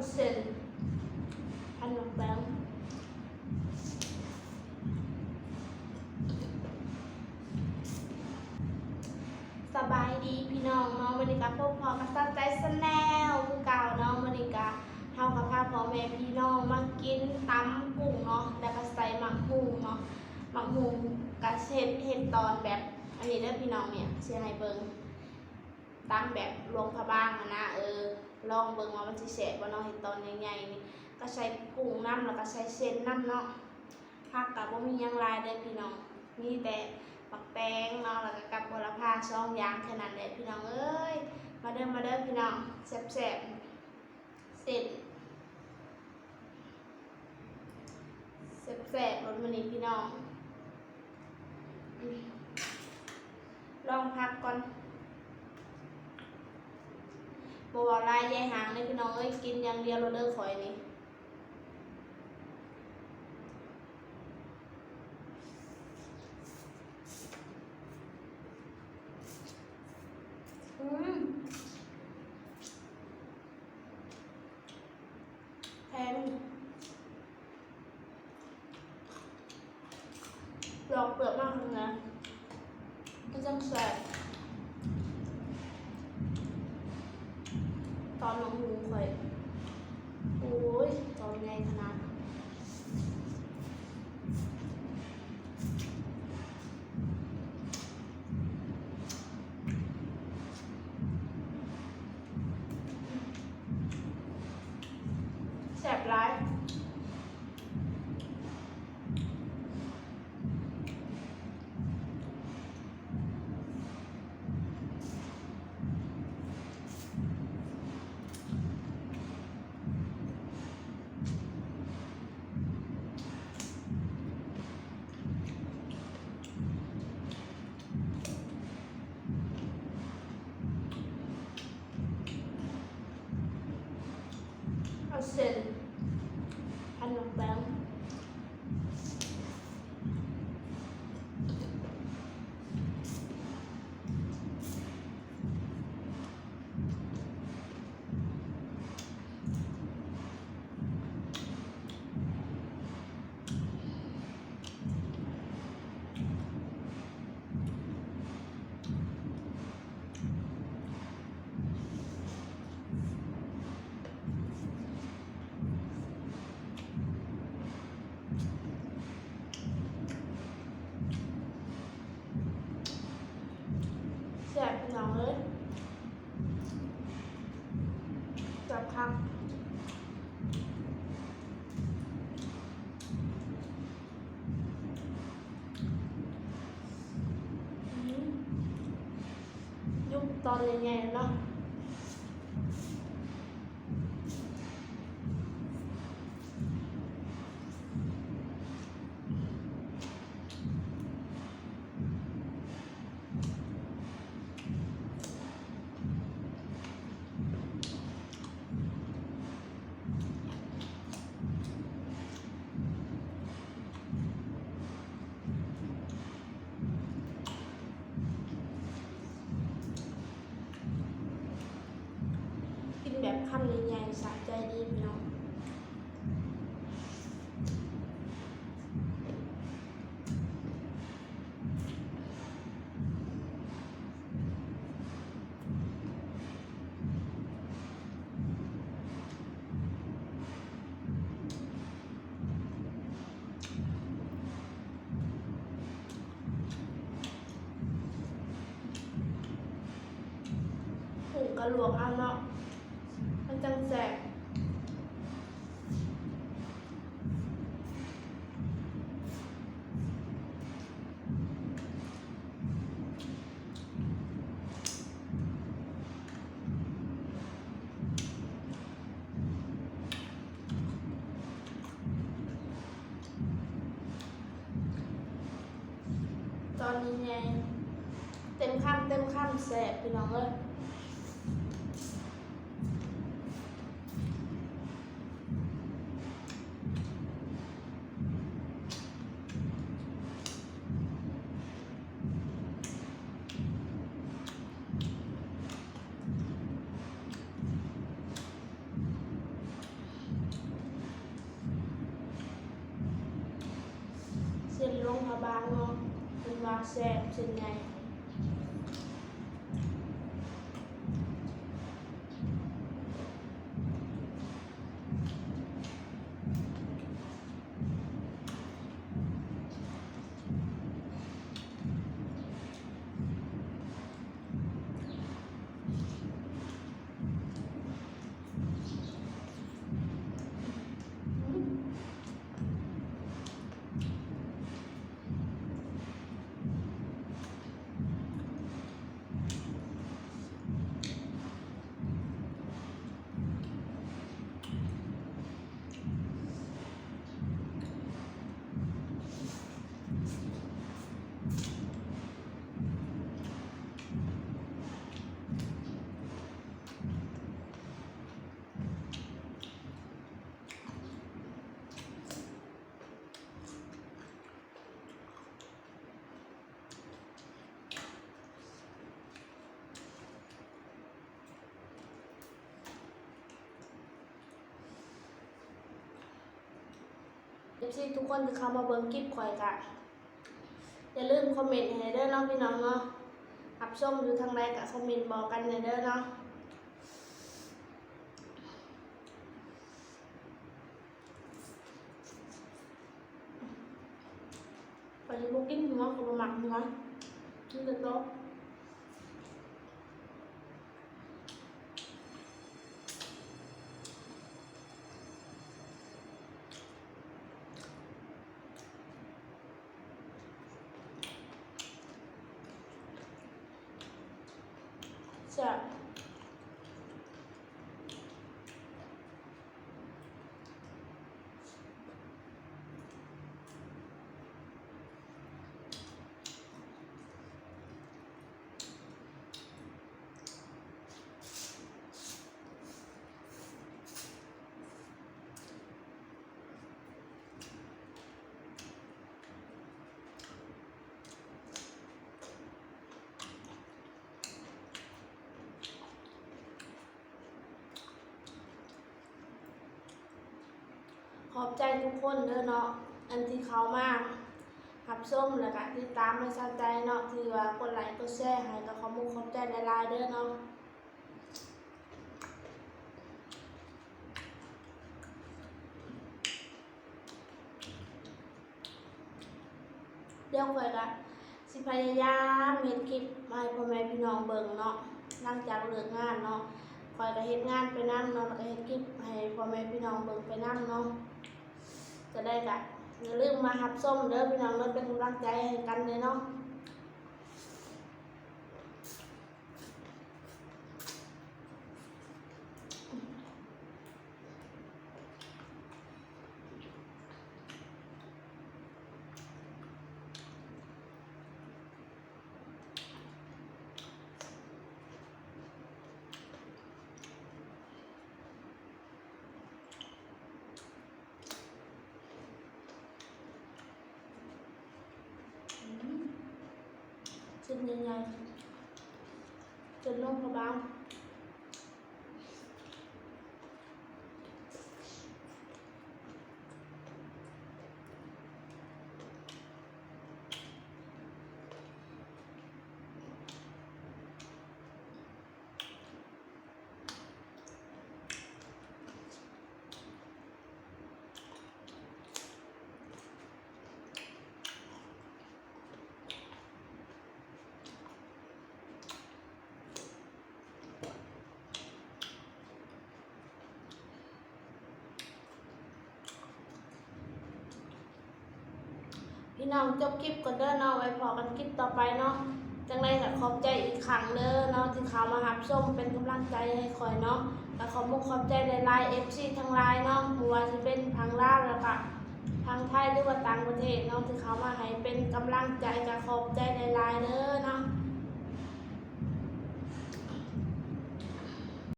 ເຊັ່ນ ພັນໝາກແຕງ. ສະບາຍດີພີ່ນ້ອງເນາະ, ມື້ນີ້ກະພົບພໍ້ກັບສາວໃຈ Channel ຄືເກົ່າເນາະ. ມື້ນີ້ກະເຮົາກະພາພໍ່ແມ່ພີ່ນ້ອງມາກິນຕຳກຸ້ງເນາະ ແລ້ວກະໃສ່ໝາກຫຸ່ງເນາະ. ໝາກຫຸ່ງກະເຮັດ ເຮັດຕອນແບບອັນນີ້ເດີພີ່ນ້ອງ, ນີ້ຊິໃຫ້ເບິ່ງ ຕຳແບບຫຼວງພະບາງຫັ້ນນະ. ເອີ ລອງເບິ່ງວ່າມັນຊິແຊບບໍ່ເນາະ, ເຮັດຕອນໃຫຍ່ໆນີ້. ກະໃສ່ກຸ້ງນຳ ແລ້ວກະໃສ່ເສັ້ນນຳເນາະ. ຜັກກະບໍ່ມີຫຍັງຫຼາຍເດີພີ່ນ້ອງ, ມີແຕ່ໝາກແຕງເນາະ ແລ້ວກະກັບໂຫລະພາ ສອງຢ່າງແຄ່ນັ້ນແຫຼະພີ່ນ້ອງເອີຍ. ມາເດີ ມາເດີພີ່ນ້ອງ ແຊບໆ ເສັ້ນ ແຊບໆ ໂລດມື້ນີ້ພີ່ນ້ອງ. ລອງຜັກກ່ອນ. ບໍ່ເວົ້າຫຼາຍຢາຍຫ່າງເດີພີ່ນ້ອງເອີຍ, ກິນຢ່າງດຽວໂລດເດີຂ້ອຍນີ້. ອືມ ແພງ. ລອກເປືອກມາຂ້າງໃນ ມັນຈັ່ງແຊບ. ຕອນໝາກຫຸ່ງຂ້ອຍ ໂອ້ຍ ຕອນໃຫຍ່ຂະໜາດ. ແຊບຫຼາຍ. ເອົາເສັ້ນ ພັນໝາກແຕງ. ແຊບພີ່ນ້ອງເອີຍ ແຊບຄັກ. ຍຸບຕອນໃຫຍ່ໆເນາະ. ກິນແບບຄຳໃຫຍ່ໆ ສະໃຈດີພີ່ນ້ອງ. ปรุงกะลวกเอาเนาะ มันจั่งแซ่บ ตอนนี้ไง เต็มคำ เต็มคำ แซ่บพี่น้องเอ้ย ต ງເນາະ ເພິ່ນວ່າແຊບເສັ້ນໃຫຍ່. ເອັຟຊີທຸກຄົນທີ່ເຂົ້າມາເບິ່ງຄລິບຂ້ອຍກະ ຢ່າລືມຄອມເມັນໃຫ້ເດີເນາະ ພີ່ນ້ອງເນາະ. ຮັບຊົມຢູ່ທາງໃດກະຄອມເມັນບອກກັນແດ່ເດີເນາະ. ຂ້ອຍຊິບໍ່ກິນຫົວ ຂ້ອຍບໍ່ມັກຫົວ ກິນແຕ່ຕົກ. ແຊບ. ຂອບໃຈທຸກຄົນເດີເນາະ ອັນທີ່ເຂົ້າມາຮັບຊົມ ແລ້ວກະຕິດຕາມໃຫ້ຊາວໃຈເນາະ ທີ່ວ່າກົດໄລກົດແຊໃຫ້ ກະຂອບມຸກຂອບໃຈຫຼາຍໆເດີເນາະ. ດຽວຂ້ອຍກະຊິພະຍາຍາມເຮັດຄລິບມາໃຫ້ພໍ່ແມ່ພີ່ນ້ອງເບິ່ງເນາະ ຫຼັງຈາກເລີກງານເນາະ ຂ້ອຍກະເຮັດງານໄປນຳເນາະ ແລ້ວກະເຮັດຄລິບໃຫ້ພໍ່ແມ່ພີ່ນ້ອງເບິ່ງໄປນຳເນາະ. ຈະໄດ້ກະຢ່າລືມມາຮັບຊົມເດີພີ່ນ້ອງເດີ ເປັນກຳລັງໃຈໃຫ້ກັນເດີເນາະ. ອືມ ຊຸດໃຫຍ່ໆ ຈົນລົງກະບາງ. ພີ່ນ້ອງ ຈົບຄລິບກ່ອນເດີເນາະ ໄວ້ພໍ້ກັນຄລິບຕໍ່ໄປເນາະ. ຈັ່ງໃດກະຂອບໃຈອີກຄັ້ງເດີເນາະ ທີ່ເຂົ້າມາຮັບຊົມເປັນກຳລັງໃຈໃຫ້ຂ້ອຍເນາະ ກະຂອບມຸກຂອບໃຈຫຼາຍໆ ເອັຟຊີທັງຫຼາຍເນາະ ບໍ່ວ່າຊິເປັນທາງລາວ ແລ້ວກະທາງໄທ ຫຼືວ່າຕ່າງປະເທດເນາະ ທີ່ເຂົ້າມາໃຫ້ເປັນກຳລັງໃຈ ກະຂອບໃຈຫຼາຍໆເດີເນາະ.